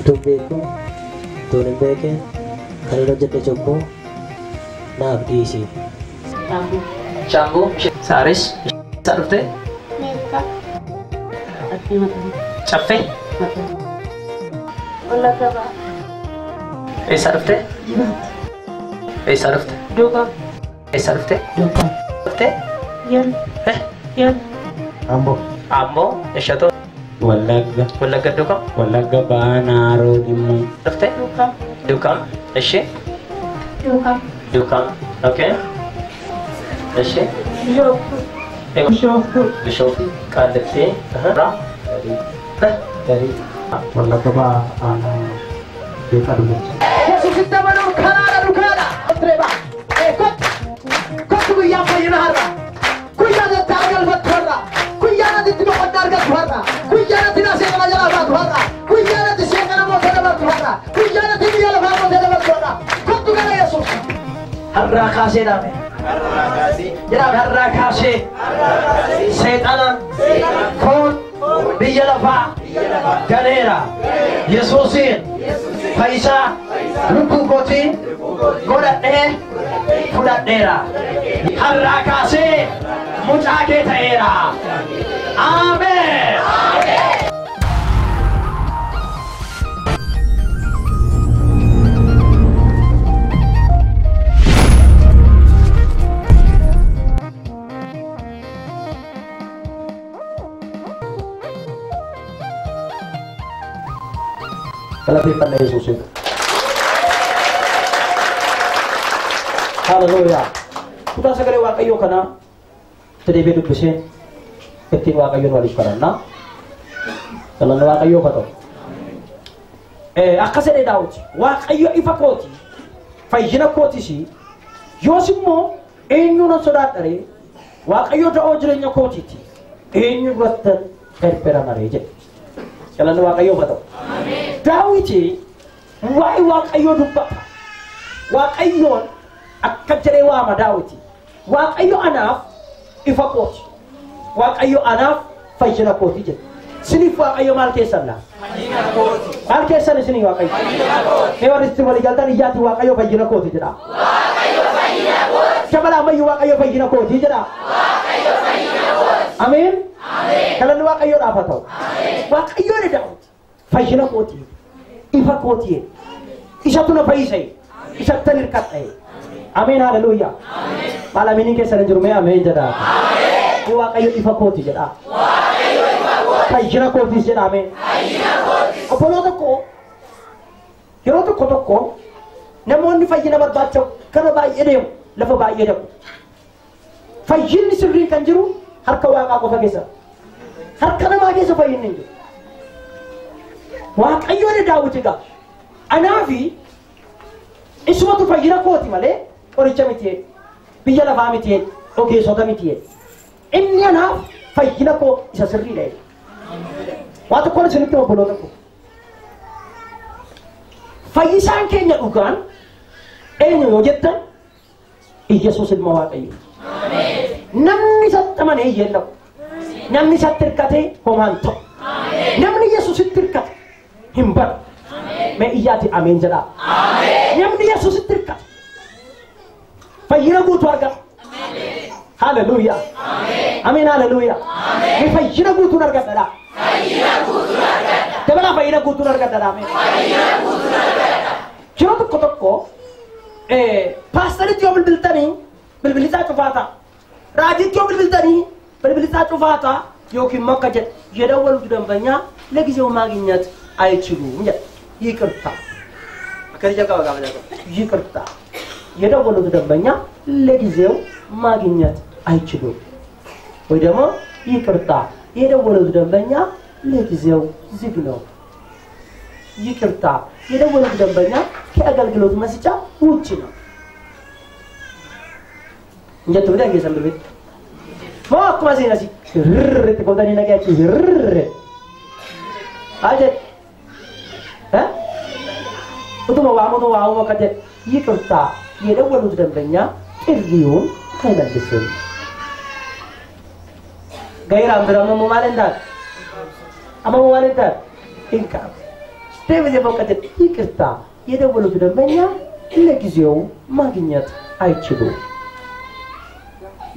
Utuun beekuu, utuun hin beekin, kan hin hojjedhe cubbuu naaf dhiisi. Shaambuu, Saaris, eessaa dhufte? Meeqa? Caffee, Wallagga Bahaa. eessaa dhufte? Jimaatti. Eessaa dhufte? Duukaa. Eessaa dhufte? Duukaa. Dhufte? Yal. Eh? Yal. Ambo. Amboo, Eshatoo, Wallagga. Wallagga Duukam, Wallagga Bahaa Naaroo Limmuu. dhufte? Duukaa. Duukam, ishee? Duukaa. Duukam, okay. Ishee? Bishooftuu. Bishooftuu. Bishooftuu, Qaallitti, Ra, Garii. Wallagga Bahaa Aanaa Beekaa Dullachaa. Yesuusitti amanuun karaadha dhugaadha. Direba. Kottu. Kottu guyyaan fayyina har'a. Guyyaan itti argalfattu har'a. Guyyaan ati itti boqonnaa argattu har'a. Guyyaan ati seexana jalaa baatu har'a. Guyyaan ati seexana mootee dabartu har'a. Guyyaan ati biyya lafaa mootee dabartu har'a. Kottu gara Yesuus. Har'aa kaasee dhaame. Jedhaame har'aa kaasee. Seexana foon biyya lafaa galeera. Yesuusiin fayyisaa lubbuu kootii godhadhee fudhadheera. Har'aa kaasee mucaa kee ta'eera. Ameen. Galateeffannaa Yesuusiif. Haleluuyaa. Kutaa sagalee Waaqayyoo kana itti deebi'ee dubbisee ittiin Waaqayyoon waliif kadhanna. Galanni Waaqayyoof haa ta'u. Akkas jedhee Daawit, Waaqayyo ifa kooti, fayyina kootis, yoos immoo eenyu nan sodaadha ree? Waaqayyo da'oo jireenya kootiiti, eenyu durattan gargarama ree jedhe. Galanni Waaqayyoof haa ta'u. Daawiti waa'ee Waaqayyoo dubbata. Waaqayyoon akka jedhee waama Daawiti. Waaqayyo anaaf ifa kooti. Waaqayyo anaaf fayyina kooti jedhe. Siniif Waaqayyo maal keessan laa? Maal keessan isinii Waaqayyo? Mee warri itti walii galtan iyyaatti Waaqayyo fayyina kooti jedha. Shabala ammayyuu Waaqayyo fayyina kooti jedha. Ameen. Galanni Waaqayyoodhaaf haa ta'u. Waaqayyoon Daawit fayyina kooti, ifa kooti, isatu na fayyise, isattan hirkadhe. Ameen haleluuyaa. Maal ameeniin keessan hin jiru mee ameen jedha. Waaqayyo ifa kooti jedha. Fayyina kootis jedha ameen. Obboloota koo yeroo tokko tokko namoonni fayyina barbaacha gara baay'ee deemu, lafa baay'ee deemu. Fayyinni sirriin kan jiru harka Waaqaa qofa keessa. Harka namaa keessa fayyinni hin jiru. Waaqayyoon Daawit egaa anaafi isumatu fayyina kooti malee qoricha miti, biyya lafaa miti, ogeessota miti. Inni anaaf fayyina koo isa sirriidha. Waa tokkoon isinitti obboloota koo. Fayyisaan keenya dhugaan eenyu yoo jettan Iyyasuus ilma Waaqayyoo. Namni isatti amanee hin yeella'u. Namni isatti hirkatee homaa hin ta'u. Namni Yesuusitti hirkate hin badu. Mee iyyaati ameen jedhaa. Namni Yesuusitti hirkate fayyina guutuu argata. Haleluuyaa. Ameen haleluuyaa. Mee fayyina guutuun argadha. Dabalaa fayyina guutuun argadha. Ameen. Yeroo tokko tokko paastaritti yoo bilbiltanii bilbilli isaa cufaa ta'a. Raajitti yoo bilbiltanii bilbilli isaa cufaa ta'a yookiin immoo akka jedhe የደወሉት ደንበኛ ለጊዜው ማግኘት አይችሉም jedha. ይቅርታ Akkasii jalqaba gaafa jalqaba. ይቅርታ የደወሉት ደንበኛ ለጊዜው ማግኘት አይችሉም ወይ ደግሞ ይቅርታ የደወሉት ደንበኛ ለጊዜው ዝግ ነው። ይቅርታ የደወሉት ደንበኛ ከአገልግሎት መስጫ ውጭ ነው። እንጀት ብዳ እንገሰም ብልቤት ሞ akkuma seenasi rrrr gootanii nagayachi rrrr maal jedhe utuma waamutu waamu akka jedhe ይቅርታ የደወሉት ደንበኛ ጥሪውን አይመልስም። ገይራም ብረመሙ ማለት እንዳል አመሙ ማለት እንዳል ይንቃም Deebisee boqqate ይቅርታ የደወሉት ደንበኛ ለጊዜው ማግኘት አይችሉም።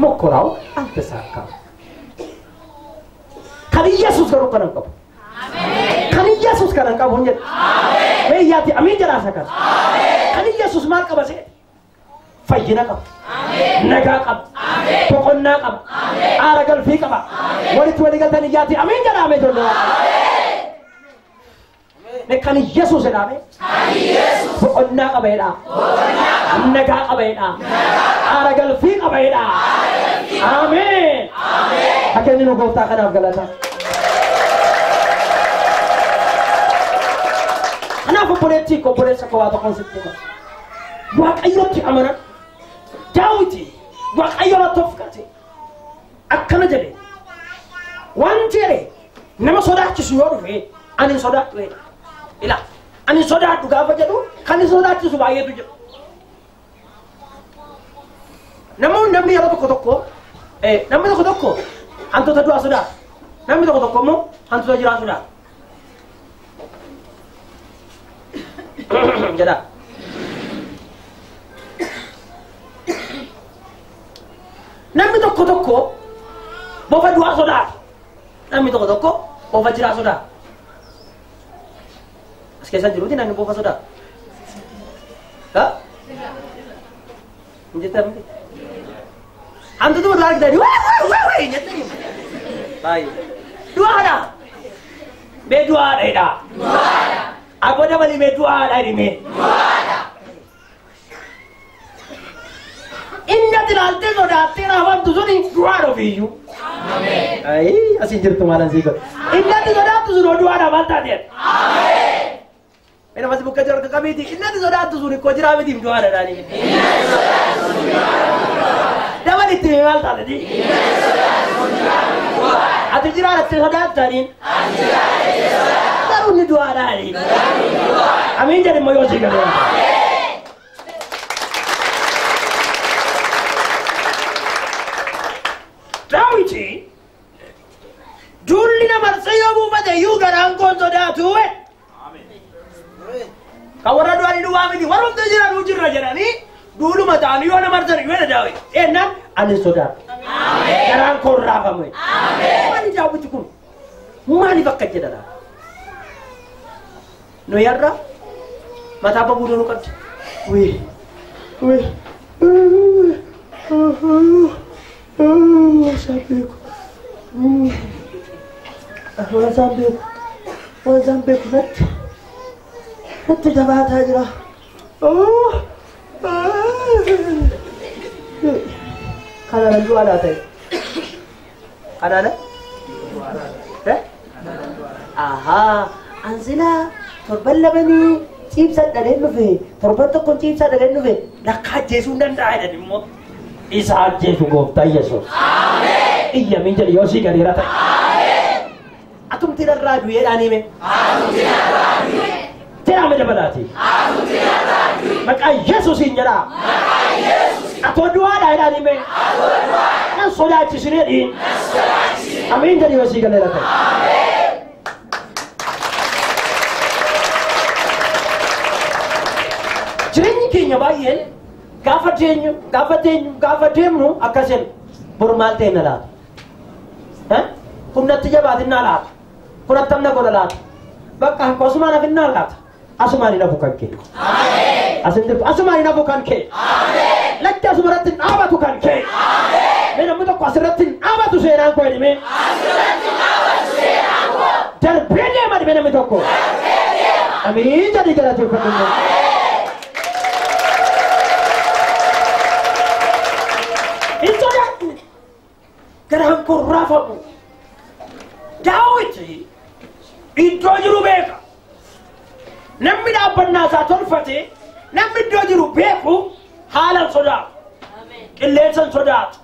ሙከራው አልተሳካም። Kan Yesuus garuu kanan qabu. Kan Yesuus kanan qabu hin jedhu. Meeyyaatti amiin jedhaa isa kana. Kan Yesuus maal qaba see? Fayyina qaba. Nagaa qaba. Boqonnaa qaba. Aara galfii qaba. Walitti walii galtan iyyaatti amiin jedhaa mee ijoollee Waaqayyoo. Kan Yesuus jedhame. Boqonnaa qaba jedhaa. Nagaa qaba jedhaa. Aara galfii qaba jedhaa. Ameen. Akka inni nu gooftaa kanaaf galata. Kanaaf obboleettii koo obboleessa koo waa tokkoon sitti hima. Waaqayyotti amanan Daawiti Waaqayyo irratti of gate akkana jedhe wanti jedhe nama sodaachisu yoo dhufe ani hin sodaadhu jedhe. Ila ani hin sodaadhu gaafa jedhu kan hin sodaachisu baay'eetu jira. Namoonni namni yeroo tokko tokko namni tokko tokko hantuuta du'aa sodaata. Namni tokko tokko immoo hantuuta jiraa sodaata. Jedha. Namni tokko tokko bofa du'aa sodaata. Namni tokko tokko bofa jiraa sodaata. As keessa jiruuti namni bofa sodaata. Ha? Hin jettan miti? Hantuutu du'aa argitanii wee wee wee jettanii. Baay'ee. Du'aadha. Mee du'aadha jedhaa. Abbo dabalii mee du'aadha jedhime. Inni ati ilaaltee sodaattee raafamtu suni du'aadha ofiiyyuu. Ayi asin jirtu maalan sii godha. Inni ati sodaattu sun du'aadha maal taateen? Mee namatti bukka jiru harka qabiiti. Inni ati sodaattu sun ikkoo jiraa mitiif du'aadha dhaanii. Dabalitti mee maal taateti? Ati jiraadha sodaattaniin. Garuu inni du'aadhaani. Amiin jedhi immoo yoo sii galee. Daawiti duulli na marsee yoo buufate iyyuu garaan koon sodaatu. Kan warra du'anii duwwaa miti warrumti jiranuu jirra jedhanii duuluma ta'anii yoo na marsan iyyuu jedha Daawit. Ennaan ani sodaadhu. Garaan koon raafamu. Maali Daawiti kun maaliif akka jedha laata? Nu yarra mataa babuudoo nu qabdi. Wii wii Waan beeku waan beeku waan beeku natti natti jabaataa jira. Kanaan du'aadhaa ta'e. Kanaan? Ahaa ansilaa torban lamanii ciibsaa dhaleen dhufe torban tokko ciibsaa dhaleen dhufe lakka ajjeesuu hin danda'a jedhan immoo. Isa ajjeesu gooftaa Yesuus. Iyya min jedhi yoo sii galeera ta'e. Atumti irraa du'eedhaan hime. Jedhame dabalaati. Maqaa Yesuusiin jedhaa. Atoo du'aadhaa jedhaan hime. Nan sodaachisinee dhiin. Amiin jedhi yoo sii galeera ta'e. Jireenyi keenya baay'een gaafa deenyu gaafa deenyu gaafa deemnu akkas jedhu bor maal ta'e na laata? Kun natti jabaatinnaa laata? Kun attam na godha laata? Bakka asumaan hafinnaa laata? Asumaan hin hafu kan kee. Asin jirtu asumaan hin hafu kan kee. Lakki asuma irratti hin dhaabatu kan kee. Mee namni tokko asirratti hin dhaabatu seenaan koo jedhime. Darbee deema dhime namni tokko. Amiin jedhii galateeffadhu. Hin sodaadhu. Garaan koo raafamu. Daawiti iddoo jiru beeka. Namni dhaabbannaa isaa tolfate namni iddoo jiru beeku haala hin sodaatu. Qilleensa hin sodaatu.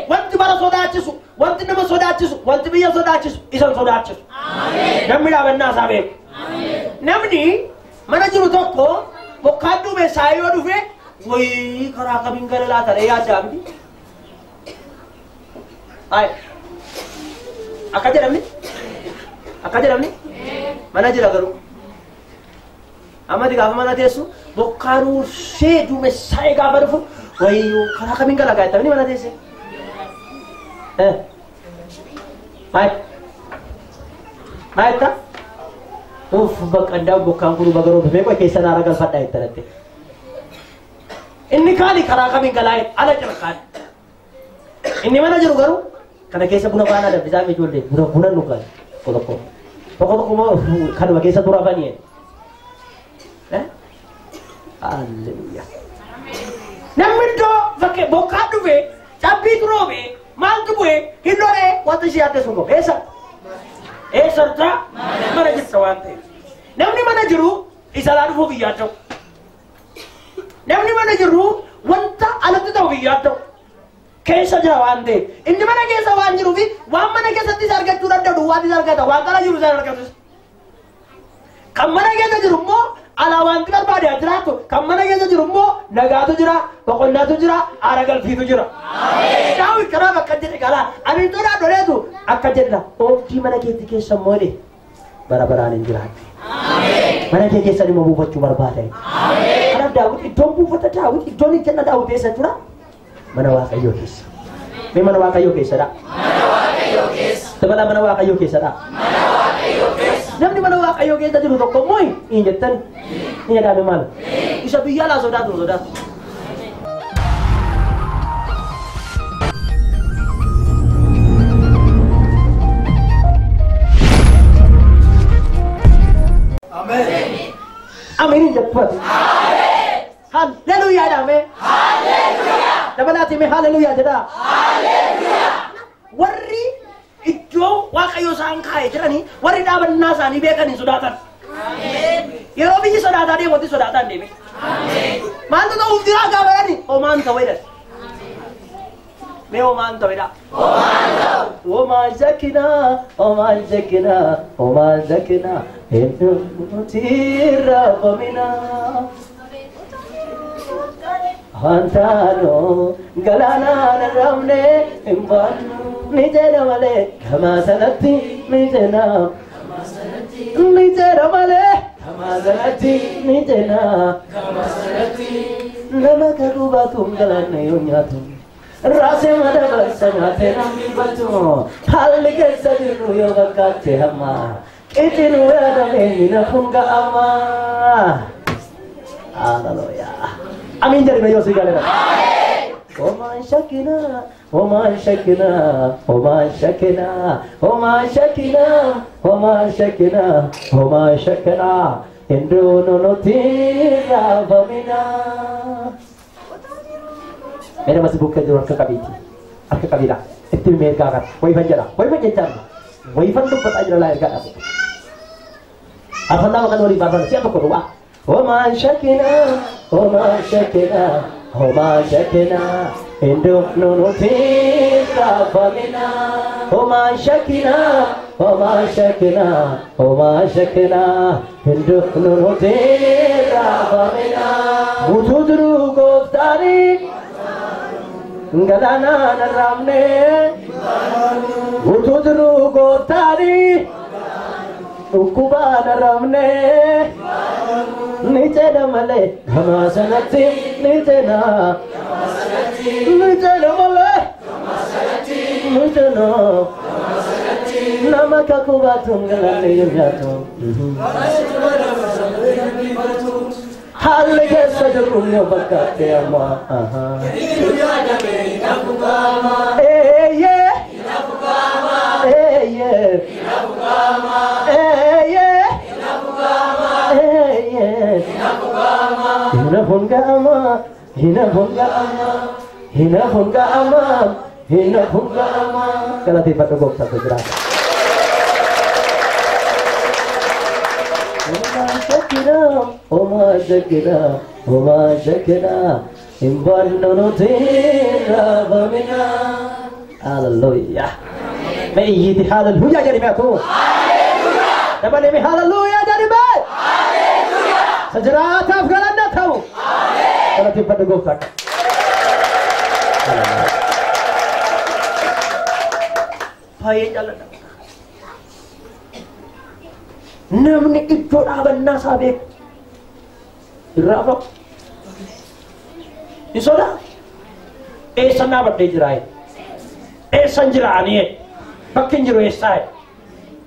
Wanti bara sodaachisu, wanti nama sodaachisu, wanti biyya sodaachisu isa hin sodaachisu. Namni dhaabannaa isaa beeku. Namni mana jiru tokko bokkaan duumessaa yoo dhufe wayii karaa kamiin gara laata ree yaaddaa miti. Ay, akka jedhamni? Akka jedhamni? Mana jira garuu. Amma gaafa mana teessu bokkaanuu see duumessaa'ee gaafa dhufu wayyoo karaa kamiin gala gaa'ettanii mana teesse. Maal? Maal jetta? Uff bakka andaa bokkaan kun baga roobee meeqa keessa naara galfadhaa jettanatti. Inni kaani karaa kamiin galaa ala jira kaani. Inni mana jiru garuu kana keessa buna baanaa danfisaa ijoollee buna buna nu galu tokko tokko. Tokko tokko immoo kanuma keessa tura afanii. Alleluuyaa. Namni iddoo fakkee bokkaan dhufe cabbiitu roobe maaltu bu'e hin lolee wanta ishee adda sun qabu. Eessa? Eessa jirta? Mana jirta waan ta'eef. Namni mana jiru isa alaa dhufuuf hin yaadda'u. Namni mana jiru wanta alatti ta'uuf hin yaadda'u. Keessa jira waan ta'eef. Inni mana keessa waan jiruufi waan mana keessatti isa argachuu danda'u waan isa argata waan ala jiru isa argatus. Kan mana keessa jiru immoo alaa wanti barbaade haa jiraattu. Kan mana keessa jiru immoo nagaatu jira, boqonnaatu jira, aara galfiitu jira. Daawit kanaaf akka jedhe galaa ani sodaa doleetu akka jedha oobdii mana keetti keessa immoo jedhe bara baraan hin jiraadhe. Mana kee keessan immoo buufachuu barbaada. Kanaaf Daawit iddoon buufata Daawit iddoon hin jenna Daawit eessa jira? Mana Waaqayyoo keessa. Mee mana Waaqayyoo keessadha. Mana Waaqayyoo keessa. Dabalaa mana Waaqayyoo keessadha. Mana Waaqayyoo keessa. Namni mana Waaqayyoo keessa jiru tokko immoo hin jettan hin jedhame maal? Isa biyya alaa sodaatu sodaatu. Ameen hin jettu ati. Hallelujaa jedhame. Dabalaati mee hallelujaa jedhaa. Warri iddoo Waaqayyo isaan kaa'ee jiranii warri dhaabannaa isaanii beekan hin sodaatan. Yeroo biyyi sodaataa deemu wanti sodaataa hin deemin. Maaltu ta'uuf jira gaafa jedhani homaan ta'u jedhan. Mee homaan ta'u jedhaa. Homaan shakkinaa, homaan shakkinaa, homaan shakkinaa, eenyuuti raafamina. Hantaanoo galaanaan arramne hin baannu ni jedha malee gamaa sanatti ni jenna. Ni jedha malee gamaa sanatti ni jenna. Nama kakuu baatuun galaanna yoo nyaatu. Raasee madabarsa nyaatee namni batu. Haalli keessa jirru yoo fakkaate hamma. Qixinu yaadamee ni nafuun ga'ama. Hallelujah. Amin jedhame yoo si galeera. Homaan shakkinaa, homaan shakkinaa, homaan shakkinaa, homaan shakkinaa, homaan shakkinaa, homaan shakkinaa, hinduunu nuti raafaminaa. Mee nama si bukkee jiru harka qabiiti. Harka qabiidha. Itti himee ergaa kana. Wayifan jedha. Wayifan jechaan. Wayifan dubbataa jira laa ergaa dhabu. Faarfannaa kan walii faarfanna si'a tokko duwwaa. Homaan shakkinaa, homaan shakkinaa, homaan shakkinaa, hinduunu nuti raafaminaa. Homaan shakkinaa, homaan shakkinaa, homaan shakkinaa, hinduunu nuti raafaminaa. Utuu jiruu gooftaanii galaanaan arraabne. Utuu jiruu gooftaanii dhukkubaan arraabne. Ni jedha malee gamaa sanatti ni jenna. Ni jedha malee ni jenna. Nama kakuu baatuun galaanni yoo nyaatu. Haalli keessa jirru yoo fakkaate amma. Eeyyee. Eeyyee. Eeyyee. Eeyyee. Hinafuun ga'ama. Hinafuun ga'ama. Hinafuun ga'ama. Hinafuun ga'ama. Galateeffadhu gooftaa jiraata. Homaan shakkinaa, homaan shakkinaa, homaan shakkinaa, hin baannu nuti raafaminaa. Hallelujah. Mee iyyiiti hallelujah jedhi mee atu. Dabalee mee hallelujah jedhi mee. Isa jiraataaf galanna ta'u. Galateeffadhu gooftaa. Baay'ee jaalladha. Namni iddoo dhaabannaa isaa beeku. Irraa hin sodaa. Eessan dhaabadhee jiraa? Eessan jira ani? Bakki hin jiru eessaa?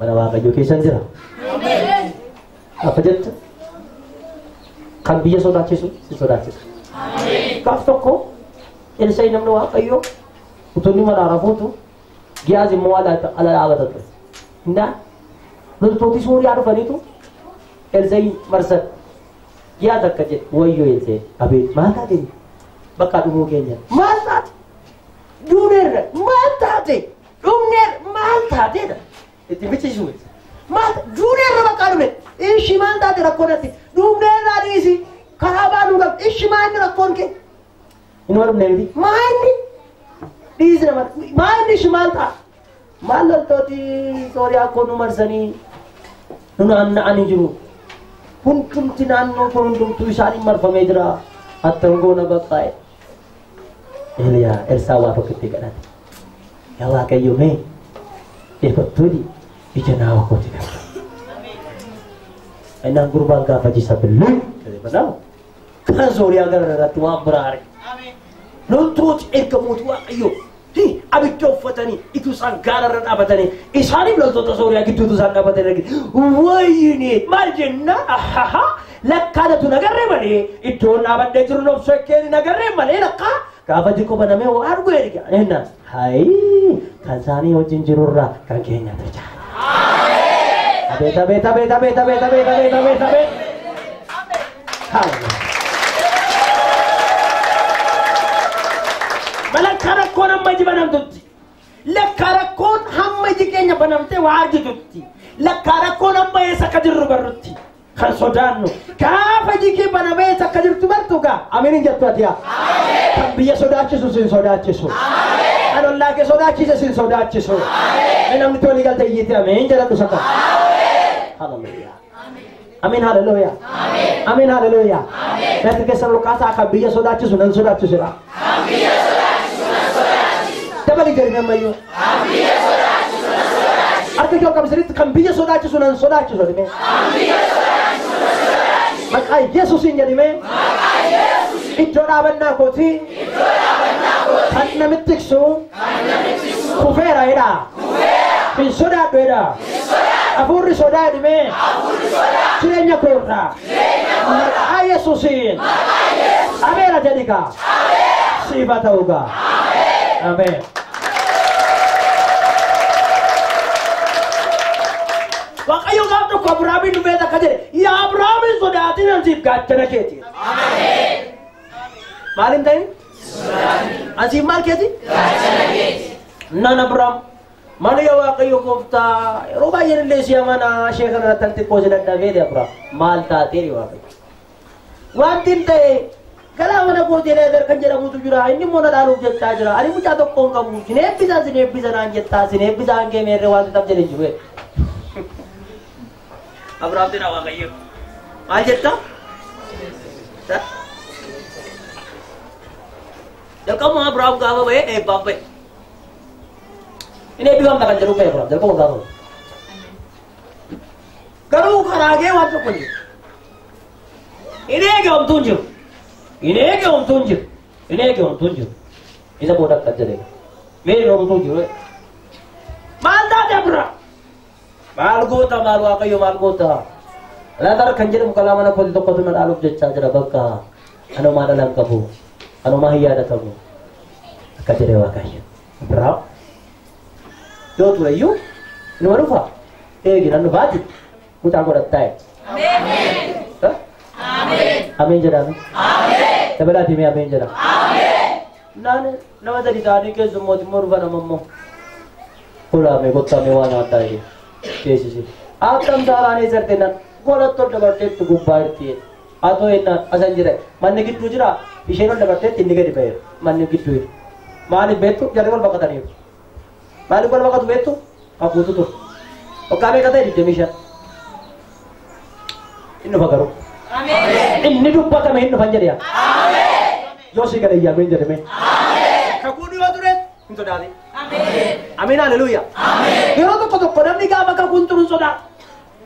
Mana Waaqayyoo keessan jira. Akka jettu kan biyya sodaachisu si sodaachisa. Gaaf tokko Elsaa'i namni Waaqayyoo utuu inni mana rafuutu Giyaaz immoo ala dhaabata ture. Innaa loltooti Sooriyaa dhufaniitu Elsaa'i marsan. Giyaaz akka jedhe wayyoo Elsaa'i abeet maal taate? Bakka dhumuu keenya. Maal taate? Duuneerra maal taate? Dhumneerra maal taateedha? Itti fichisiisu. Maal duuneerra bakka dhumne? Ishi maal taate rakkoon ati? Dhumneerra dhiisi karaa baanuu qabdi. Ishi maal inni rakkoon kee? Inni waan dhumnee miti. Maal inni? Dhiisi nama. Maal inni ishi maal ta'a? Maal loltooti Sooriyaa koo nu marsanii nu naanna'anii jiru. Hundumti naannoo kun hundumtuu isaanii marfamee jira. Attan goona baqqaa'e. Eliyaa Elsaa waa tokkotti kadhate. Yaa Waaqayyo mee eeggattoonni ija naawa kooti qabdu. Innaan gurbaan gaafa jisa billee banaamu kan Sooriyaa gara irratti waan biraa arge. Loltooti ergamooti Waaqayyoo abidda uffatanii ituu isaan gaara irra dhaabatanii isaaniif loltoota Sooriyaa gidduutu isaan dhaabatanii arge. Wayyini maal jennaan ahaha lakkaadhatu nagarree malee iddoon dhaabadhee jiru nobsokkeen nagarree malee lakkaa gaafa xiqqoo banamee waa argu erga. Ennaan hayi kan isaanii wajjin jirurraa kan keenyatu jaala. Abeet abeet abeet abeet abeet abeet abeet abeet abeet. Malakka rakkoon hamma iji banamtutti. Lakka rakkoon hamma iji keenya banamtee waa argitutti. Lakka rakkoon hamma eessa akka jirru barrutti. Kan sodaannu gaafa iji kee banamee eessa akka jirtu bartu gaa amiin hin jettu ati yaa. Kan biyya sodaachisu sin sodaachisu. Kan ollaa kee sodaachise sin sodaachisu. Namni tolii galte iyyite amiin jedhadhu sakka. Hallelujah. Amiin hallelujah. Amiin hallelujah. Natti keessan luqaasaa kan biyya sodaachisu nan sodaachisu. Kan biyya sodaachisu nan sodaachisu. Dabali gadi nammayyuu. Kan biyya sodaachisu nan sodaachisu. Harka kee qabsiritti kan biyya sodaachisu nan sodaachisu jedhime. Kan biyya sodaachisu nan sodaachisu. Maqaa Yesuusiin jedhime. Maqaa Yesuusiin. Iddoo dhaabannaa kooti. Iddoo dhaabannaa kooti. Kan namitti tiksu. Kan namitti tiksu. Kufeera jedha. Kufeera. Hin sodaadhu jedha. Hin sodaadhu. Hafuurri sodaa jedhime. Hafuurri sodaa. Jireenya koorraa. Jireenya koorraa. Maqaa Yesuusiin. Maqaa Yesuusiin. Ameera jedhi gaa. Ameera. Siif haa ta'u gaa. Ameen. Ameen. Waaqayyo gaaf tokko Abiraamiin dhufee takka jedhe yaa Abiraamiin sodaatin ansiif gaachana keeti. Ameen. Maal hin ta'in? Ansiif maal keeti? Gaachana keeti. Naan Abiraam maal yaa Waaqayyo gooftaa yeroo baay'een illee si amanaa ishee kana irratti xiqqoo si dadhabee Abiraam maal taatee Waaqayyo. Wanti hin ta'e galaa mana kootii Eleezer kan jedhamutu jira inni immoo na dhaaluuf jechaa jira ani mucaa tokko hin qabu sin eebbisaa sin eebbisa naan jettaa sin eebbisaa hin keemeerree wanti ta'u jedhe jiru. Abiraam jedha Waaqayyo. Maal jetta? Jalqabuma Abiraam gaafa ba'e eebbaaf ba'e. Inni eebbifamta kan jedhu ba'e Abiraam jalqabuma gaafa ba'e. Garuu karaa kee waan tokko hin jiru. Inni eege homtuu hin jiru. Inni eege homtuu hin jiru. Inni eege homtuu hin jiru. Isa booda akka jedhe. Mee homtuu hin jiru. Maal taate Abiraam? Maal goota maal Waaqayyo maal goota? Laazar kan jedhamu kalaa mana kooti tokkotu na dhaaluuf jechaa jira bakka anumaa dhala hin qabu anumaa hin yaadatamu akka jedhe Waaqayyo. Abiraam yoo ture iyyuu inuma dhufa eegi nan dhufaati mucaa godhattaa'e. Ameen. Ameen. Ameen jedhame. Ameen. Dabalaatii mee ameen jedha. Ameen. Naan nama sadi ta'anii keessummooti immoo dhufan ammoo fuulaame gottaame waan addaa jedhe. Teessisi. Akkam saaraan eessatti nan godhattu ol dabarteetti gubbaa jirti. Atoo ennaan asan jira. Manni gidduu jira. Isheen ol dabarteetti inni gadi ba'eera. Manni gidduu jira. Maaliif beektu? Jarri wal baqataniiru. Maaliif wal baqatu beektu? Hafuutu ture. Waggaa meeqa ta'e? 25. Inni dhufa garuu. Ameen. Inni dubbatame hin dhufan jedhe. Ameen. Yoo si gala iyyaameen jedhame. Ameen. Kakuun yoo ture hin sodaatin. Ameen. Ameen haleluuyaa. Ameen. Yeroo tokko tokko namni gaafa kakuun turu hin sodaatu.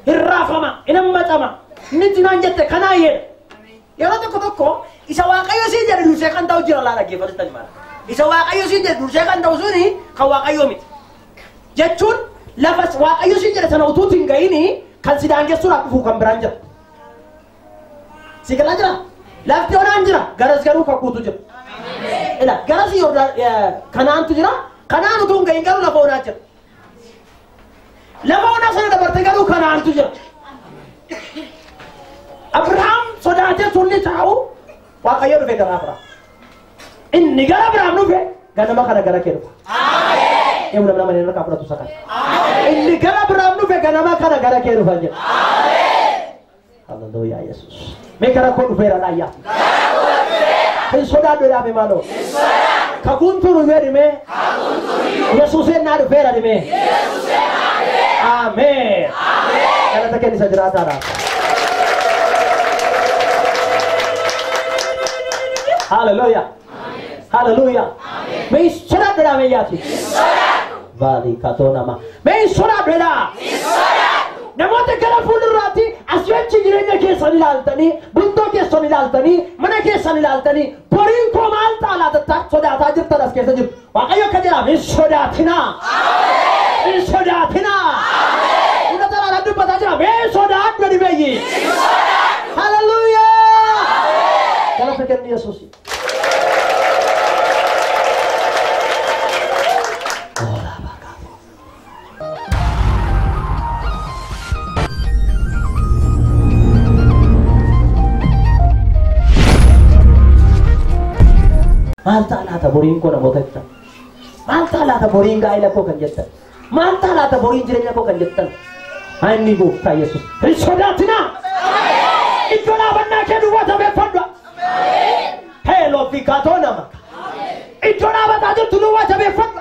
Hin raafama, hin hammatama. Inni naan jette kanaa jedha. Yeroo tokko tokko isa Waaqayyo siin jedhe dursee kan ta'u jira laala dhaggeeffatu maala. Isa Waaqayyo siin jedhe dursee kan ta'u suni kan Waaqayyoo miti. Jechuun lafa Waaqayyo siin jedhe sana utuu hin ga'ini kan si daangessuudhaaf dhufu kan biraan jira. Si galaa jira? Lafti onaan jira garas garuu kakuutu jira. Ila garas kanaantu jira kanaan utuu hin ga'in garuu lafa onaa jira. Lafa onaa sana dabarte garuu kanaantu jira. Abrahaam sodaatee sunni taa'u Waaqayyo dhufe gara Abrahaam. Inni gara Abrahaam dhufe ganama kana gara kee dhufa. Eemu namni amanee harkaa fudhatu isa kana. Inni gara Abrahaam dhufe ganama kana gara kee dhufa jedha. Hallelujah Yesuus. Mee gara koo dhufeera laayyaa. Hin sodaadhu jedhame maaloo. Kakuun turu jedhime. Yesuuseen naa dhufeera dhime. Ameen. Galata kenni isa jiraataadha. Hallelujah. Hallelujah. Mee sodaadhu jedhame yaati. Vali katonama. Mee sodaadhu jedhaa. Namoota gara fuulduraatti asii achi jireenya keessan ilaaltanii, bultoo keessan ilaaltanii, mana keessan ilaaltanii, boriin koo maal ta'a laata sodaataa jirtan as keessa jirtu. Waaqayyo akka jedhaaf hin sodaatinaa. Hin sodaatinaa. Hunda talaadhaan dubbataa jira. Mee sodaadhu dhibeeyyi. Hallelujah. Galata kenni Yesuus. Maal ta'a laata boriin koo namoota jettan? Maal ta'a laata boriin gaa'ela koo kan jettan? Maal ta'a laata boriin jireenya koo kan jettan? Inni gooftaa Yesuus. Hin sodaatinaa! Iddoo dhaabannaa kee duwwaa jabeeffadhu. Heeloo fi kaatoo nama. Iddoo dhaabataa jirtu duwwaa jabeeffadhu.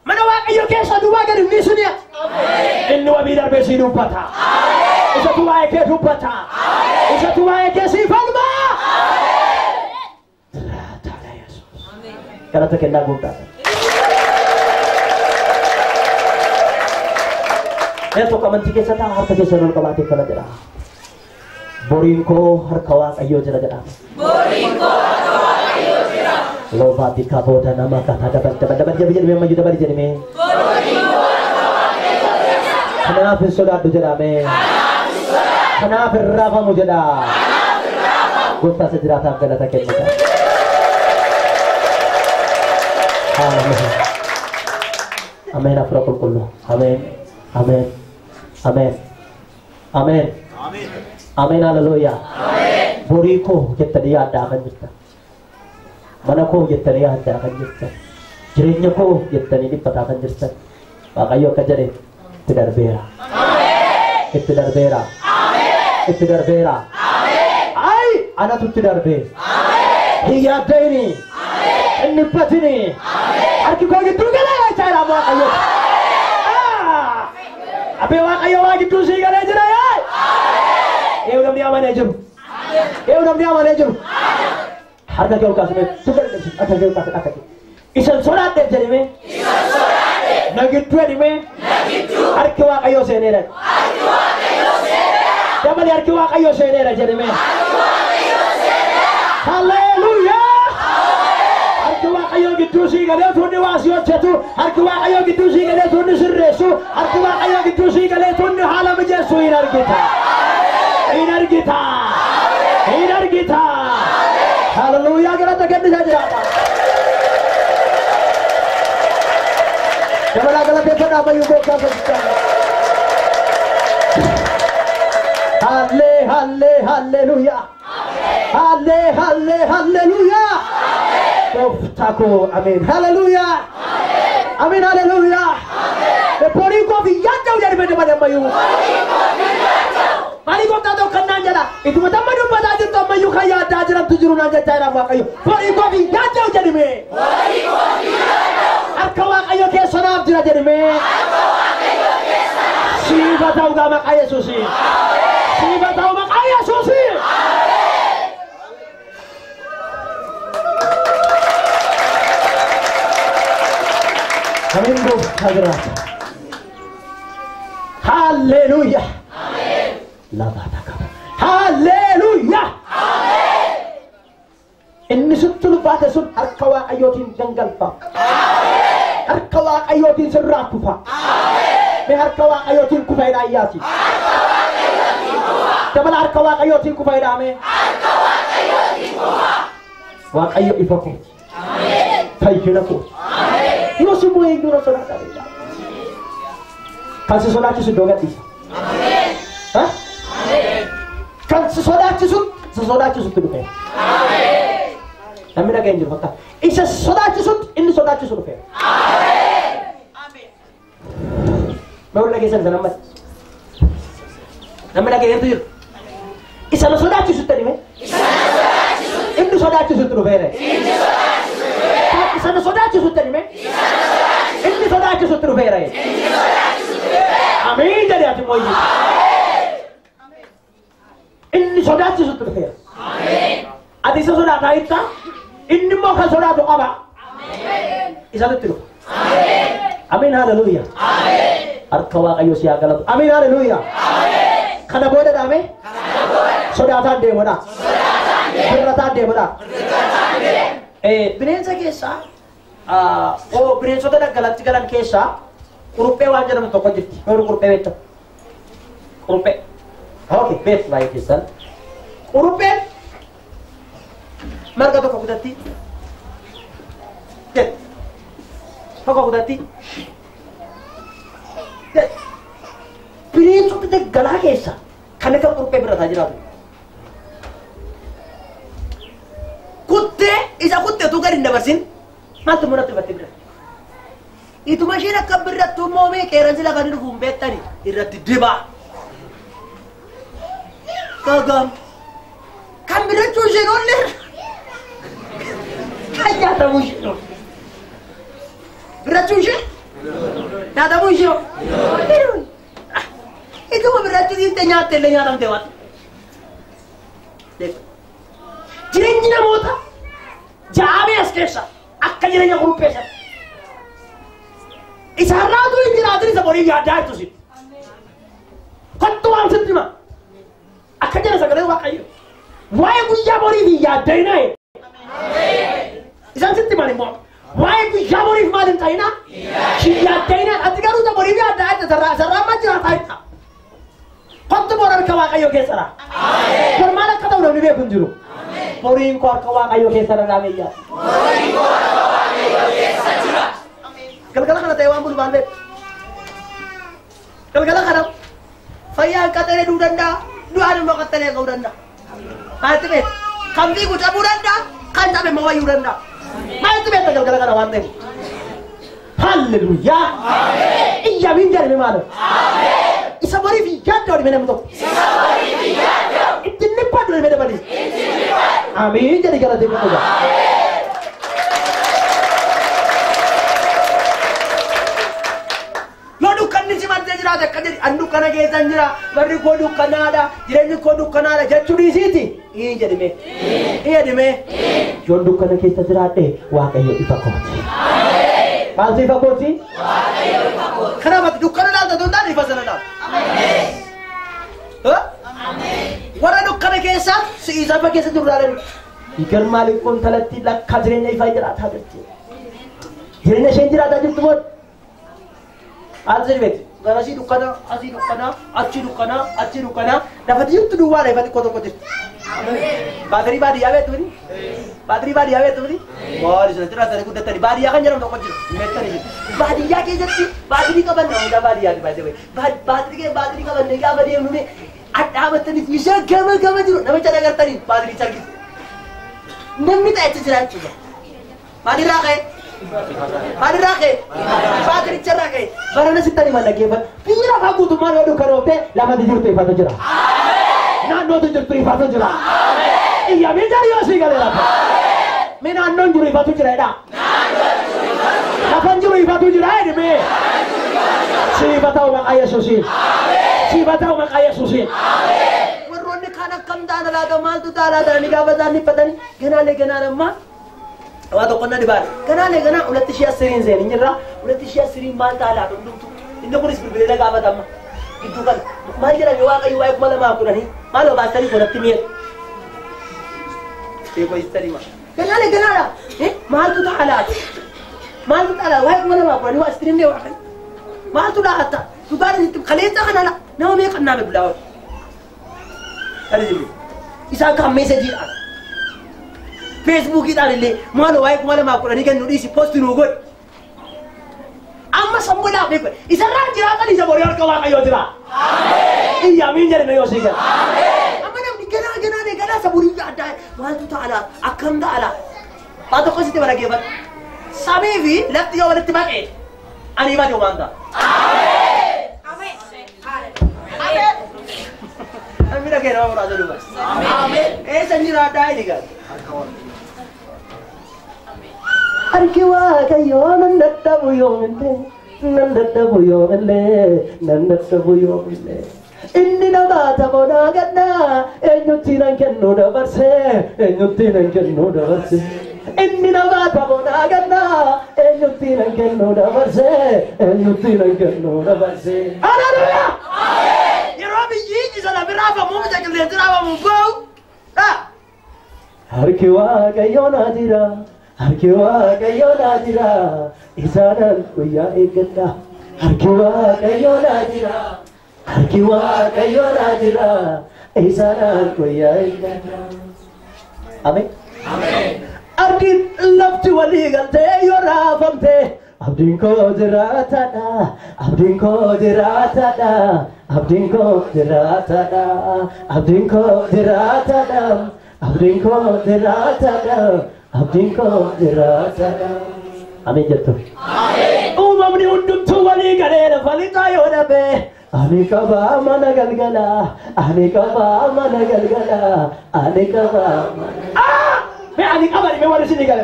Mana Waaqayyo keessa duwwaa gadi hin dhiisini. Inni wabii darbee sii dubbata. Isatu waa'ee kee dubbata. Isatu waa'ee kee sii falma. Galata kennaa guddaa. Mee tokko amantii keessa ta'a harka keessan ol qabaatee kana jedha. Boriin koo harka Waaqayyoo jira jedha. Boriin koo harka Waaqayyoo jira. Loobaa bika booda nama kataa dabal dabal dabal jedhame jedhame ammayyuu dabali jedhame. Boriin koo harka Waaqayyoo jira. Kanaaf hin sodaadhu jedhame. Kanaaf hin sodaadhu. Kanaaf hin raafamu jedha. Kanaaf hin raafamu. Gooftaa isa jiraataaf galata kennita. Amen. Amen afura qulqulluu. Amen. Amen. Amen. Amen. Amen. Hallelujah. Borii koo jettanii yaaddaa kan jirtan. Mana koo jettanii yaaddaa kan jirtan. Jireenya koo jettanii dhiphataa kan jirtan. Waaqayyo akka jedhe itti darbeera. Itti darbeera. Itti darbeera. Ay anatu itti darbee. Hin yaadda'ini. Hin dhiphatini. Harki koo gidduu galee jechaa jira Waaqayyo. Abee Waaqayyo waa gidduu sii galee jira yaa. Eewu namni amanee jiru. Eewu namni amanee jiru. Harka kee ol kaasumee super akka kee ol kaase akka kee. Isan sodaadheef jedhame. Isan sodaadheef. Na gidduu jedhame. Na gidduu. Harki Waaqayyoo seeneera. Harki Waaqayyoo seeneera. Dabali harki Waaqayyoo seeneera jedhame. Harki Waaqayyoo seeneera. Hallelujah. Harki Waaqayyoo gidduu sii galee tuunni waa si hojjetu. Harki Waaqayyoo gidduu sii galee tuunni sirreessu. Harki Waaqayyoo gidduu sii galee tuunni haala mijeessu hin argita. Hin argita. Hin argita. Hallelujah galata kennisaa jiraata. Dabalaa galateeffadhaa ammayyuu gooftaa fayyichaa. Halle halle halleluuyaa. Halle halle halleluuyaa. Gooftaa koo ameen. Halleluuyaa. Ameen halleluuyaa. Borii koo biyyaan ta'u jedhame dabale ammayyuu. Maali gooftaa ta'u kan naan jedha. Ituma tamma dubbataa jirtu ammayyuu kan yaaddaa jirantu jiru naan jechaa jira Waaqayyo. Borii koo biyyaan ta'u jedhame. Borii koo biyyaan ta'u. Harka Waaqayyo keessa naaf jira jedhame. Harka Waaqayyo keessa naaf jira. Siifa ta'u gaa maqaa Yesuusi. Siifa ta'u maqaa Yesuusi. Ameen gooftaa jiraata. Hallelujah. Labaata qaba. Hallelujah. Inni sitti ulfaate sun harka Waaqayyootiin gangalfa. Harka Waaqayyootiin sirraa kufa. Mee harka Waaqayyootiin kufa jedhaa iyyaati. Dabala harka Waaqayyootiin kufa jedhaa mee. Waaqayyo ifa kooti. Fayyina kooti. Yoos immoo eenyuun sodaadha beekaa. Kan si sodaachisu iddoo gadhiisa. Kan si sodaachisu si sodaachisutti dhufeera. Namni dhaga'e hin jiru fakkaata. Isa sodaachisutti inni sodaachisu dhufeera. Mee warri dhageessan isa namatti. Namni dhaga'e jiru. Isa na sodaachisutti hime. Inni sodaachisutti dhufeera. Isa na sodaachisutti hime. Inni sodaachisutti dhufeera. Ameen jedhee ati mooyyii. Inni sodaachisutti dhufeera. Ati isa sodaataa jirta. Inni immoo kan sodaatu qaba. Isatu dhufa. Ameen haleluuyaa. Harka Waaqayyoo si haa galatu. Ameen haleluuyaa. Kana booda dhaame sodaataan deemudha. Birrataan deemudha. Bineensa keessaa bineensota daggalatti galan keessaa quruphee waan jedhamu tokko jirti. Yeroo quruphee beektan. Quruphee. Okay, beektu baay'ee keessan. Qurupheen marga tokko kutatti. Tokko kutatti. Bineensota daggalaa keessa kan akka quruphee birataa jiraatu. Kuttee isa kutteetu gadi hin dabarsin maaltu manatti dhufattee bira. Ituma isheen akka birrattu immoo mee qeerransi lafa inni dhufu hin beektani irratti dibaa. Gagam. Kan birrachuu isheen oolle. Kan nyaatamuu isheen oolle. Birrachuu ishee? Nyaatamuu ishee oolle. Ituma birrachuu dhiiste nyaatte illee nyaatamte waan. Jireenyi namoota jaamee as keessa akka jireenya quruphee sana. Isaarraatu hin jiraatin isa borii yaaddaa jirtu si. Kottu waan sitti hima. Akka jedha sagalee Waaqayyo. Waa'ee guyyaa boriif hin yaadda'inaa. Isaan sitti himan immoo waa'ee guyyaa boriif maal hin ta'inaa? Hin yaadda'inaa. Ati garuu isa boriif yaaddaa jirta sarraa amma jiraataa jirta. Kottu bor harka Waaqayyo keessadha. Bor maal akka ta'u namni beeku hin jiru. Boriin koo harka Waaqayyo keessa dhadhaame iyyaa. Boriin koo harka Waaqayyo keessa jira. Galgala kana ta'e waan bulu maal beektu? Galgala kana fayyaan qaxalee du'uu danda'a, du'aan immoo qaxalee ga'uu danda'a. Maaltu beektu? Kan fiigu cabuu danda'a, kan cabe immoo wayyuu danda'a. Maaltu beekta galgala kana waan ta'eef? Halleluuyaa! Iyya miin jedhame maal? Isa boriif yaadda odhime namni tokko. Ittiin dhiphaadhu odhime dabalee. Ameen jedhi galateeffadhu gaa. Yoo dukkanni si marsee jiraate akka jedhi an dukkana keessa hin jira barri koo dukkanaadha jireenyi koo dukkanaadha jechuu dhiisiiti. Ii jedhime. Ii jedhime. Yoon dukkana keessa jiraadhe Waaqayyo ifa kooti. Maaltu ifa kooti? Kanaaf ati dukkana ilaalta otoo hin taane ifa sana ilaalta. Warra dukkana keessa si isa ifa keessa jiru ilaalani. Igarmaa liqoon talatti lakkaa jireenya ifaa jiraataa jirti. Jireenya isheen jiraataa jirtu moo? Maaltu jedhi beektu? Garasii dukkana, asii dukkana, achi dukkana, achi dukkana. Lafa jirtu duwwaadha ifa xiqqoo tokko jirti. Baatirii baadiyyaa beektu miti? Baatirii baadiyyaa beektu miti? Maali sana jiraatanii guddatanii baadiyyaa kan jedhamu tokko jira. Hin beektanii jiru. Baadiyyaa keessatti baatirii qabanne hundaa baadiyyaati baay'ee. Baatirii baatirii qabanne gaafa deemnu mee dhaabattanii isa gama gama jiru namicha dhagartanii baatirii argitu. Namni ta'etti jira jechuudha. Maalirraa ka'e? Maalirraa ka'e? Baatiricharraa ka'e. Barana sitti hima dhaggeeffadhu. Biyyi lafaa guutummaan yoo dukkanoofte lafati jirtu ifatu jira. Naannootu jirtu ifatu jira. Iyya miidhaan yoo sii galee lafa. Mee naannoon jiru ifatu jira jedhaa. Lafan jiru ifatu jira jedhi mee. Siifa ta'u maqaa Yesuusiin. Siifa ta'u maqaa Yesuusiin. Warroonni kaan akkam ta'an laata maaltu ta'a laata ni gaafa isaan dhiphatanii ganaalee ganaan ammaa waa tokko na dhibaadha. Ganaalee ganaa ulatti ishee asiriin seen hin jirra. Ulatti ishee asiriin maal ta'a laata hundumtu. Inni kunis bilbilee na gaafata amma. Gidduu kana maal jedhame Waaqayyo waa'ee 2010 maal obaastanii godhatti mi'a. Beekoo istanii ma. Ganaadha ganaadha. Maaltu ta'a laata? Maaltu ta'a laata? Waa'ee 2010 waa istiriimlee waaqayyo. Maaltu laata? Dhugaan itti kaleessa kana nama meeqa naa bilbilaa oolu. Isaan kan meesejiidhaan. Feesbuukiidhaan illee maaloo waa'ee 2010 kennu dhiisi poosti nuu godhi. Amma sammuudhaaf beeku. Isarraan jiraatan isa borii harka waaqayyoo jira. Iyya amiin jedhame yoo sii gala. Amma namni ganaa ganaa ganaa isa borii addaa maaltu ta'a laata? Akkam ta'a laata? Waa tokko sitti barageeffadhu. Samii fi lafti yoo walitti maqee ani himate waan ta'a. Namni dhagee nama muraasa duuba. Eessa jiraadhaa inni galu? Harki waaqayyoo nan dadhabu yoomillee, nan dadhabu yoomillee, nan dadhabu yoomillee. Inni namaa taphonaa gannaa eenyutti nan kennu dabarsee, eenyutti nan kennu dabarsee. Inni namaa taphonaa gannaa eenyutti nan kennu dabarsee, eenyutti nan kennu dabarsee. Haleluuyaa! Yeroo biyyi isa lafi raafamuu miti qilleensi raafamuu ba'u. Harki waaqayyoo naa jira. Harki waaqayyoo naa jira. Isaanan guyyaa eeggadha. Harki waaqayyoo naa jira. Harki waaqayyoo naa jira. Isaanan guyyaa eeggadha. Ameen. Ardiin lafti walii galtee yoo raafamte abdiin koo jiraatadha. Abdiin koo jiraatadha. Abdiin koo jiraatadha. Abdiin koo jiraatadha. Abdiin koo jiraatadha. Abdiin koo jiraatadha. Ameen jettu. Uumamni hundumtuu walii galee lafa lixaa yoo dhabe ani qabaa mana galgala. Ani qabaa mana galgala. Ani qabaa mana. Mee ani qaba mee warri isinii gale.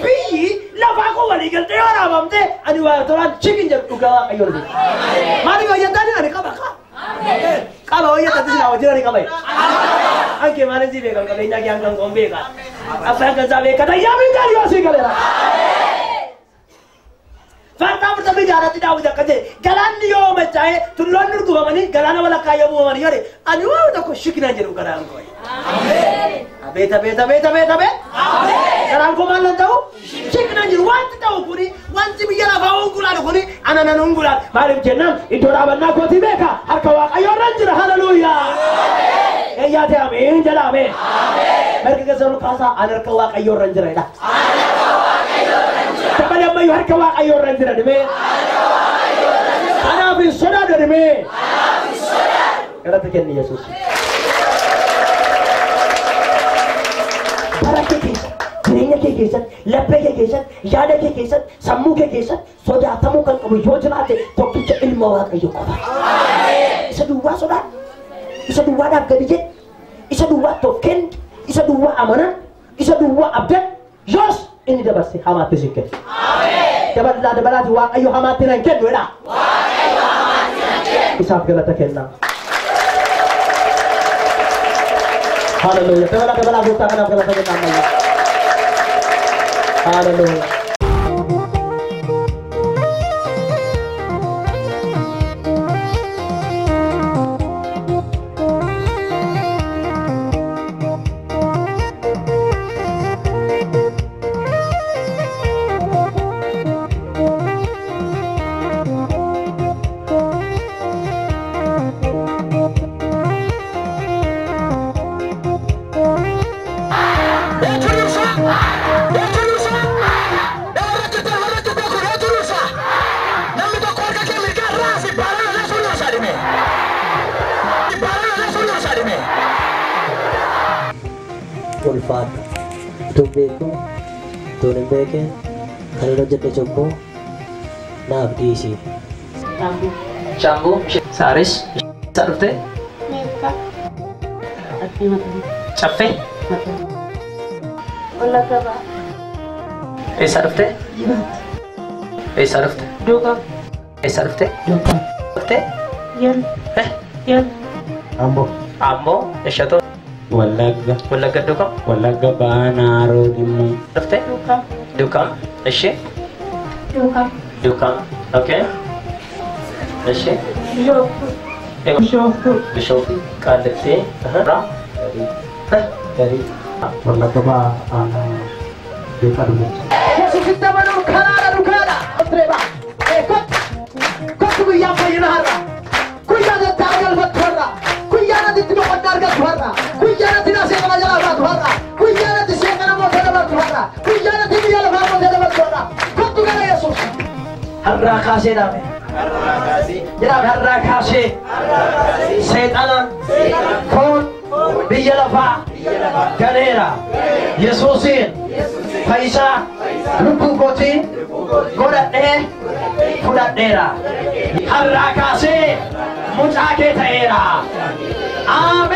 Biyyi lafaa koo walii galtee yoo raafamte ani waa tolaan chikin jedhu dhugaa waaqayyoon jedhu. Maaliif yoo jettan ani qaba qaba. Qaba yoo jettan silaa wajjin ani qaba. Anke maaliif si beekam qabeenyaa kee hangan koon beeka. Abbaan kan isaa beekata yaa miidhaan yoo sii galeera. Faartaa 46 Daawit akka jedhe galaanni yoo machaa'e tulloonni urgufamanii galaana walakkaa yoo buufamanii yoo ani waan tokko shikinaan jedhu garaan koo. Abeet abeet abeet abeet abeet. Garaan koo maal lan ta'u? Shikinaan jedhu wanti ta'u kuni wanti biyya lafaa hungulaan kuni ana nan hungulaan Maaliif jennaan iddoo dhaabannaa kootii beeka harka waaqayyoo irra jira haleluuyaa. Eeyyaate ameen jedha ameen. Marga keessa ol kaasaa ani harka waaqayyoo irra jira jedha. Dabale ammayyuu harka waaqayyoo irra jira dhimee. Kanaaf hin sodaadhu dhimee. Galata kenni Yesuus. Bara kee keessa, jireenya kee keessatti, laphee kee keessatti, yaada kee keessatti, sammuu kee keessatti sodaatamuu kan qabu yoo jiraate tokkicha ilma waaqayyoo qofa. Isa duwwaa sodaadhu, isa duwwaadhaaf gadi jedhi, isa duwwaa of kenni, isa duwwaa amanan, isa duwwaa abdan, yoos inni dabarse hamaatti si kennu. Dabalaa dabalaati waaqayyo hamaatti nan kennu jedha. Isaaf galata kennaa. Haleluuyaa. Dabalaa dabalaa gooftaa kanaaf galata kennaa ammayyaa. Haleluuyaa. Ulfaadha. Utuu beeku, utuu hin beekin, kan hin hojjedhe cubbuu naaf dhiisi. Shaambuu, saaris, isaa dhufte? Caffee? Eessaa dhufte? Eessaa dhufte? Eessaa dhufte? Dhufte? Amboo. Amboo, Eshatoo. Wallagga. Wallagga Dukam. Wallagga Baanaa Haroo Limmuu. Dhufte? Dukam. Ishee? Dukam. Okay. Ishee? Bishooftuu. Bishooftuu. Qaallitti. Ra. Garii. Wallagga Bahaa aanaa Beekaa Dullachaa. Yesuusitti amanuun karaadha dhugaadha. Reeba. Kottu. Kottu guyyaan fayyina har'a. Guyyaa tattaara galfattu har'a. Guyyaa natti itti boqonnaa argattu har'a. Guyyaa natti seexana jalaa baatu har'a. Guyyaa natti seexana mootee dabartu har'a. Guyyaa natti biyya lafaa mootee dabartu har'a. Kottu gara Yesuus. Har'aa kaasee dhaame. Jedhaame har'aa kaasee. Seexana foon biyya lafaa ganeera. Yesuusiin fayyisaa lubbuu kootii godhadhee fudhadheera. Har'aa kaasee mucaa kee ta'eera. Ameen.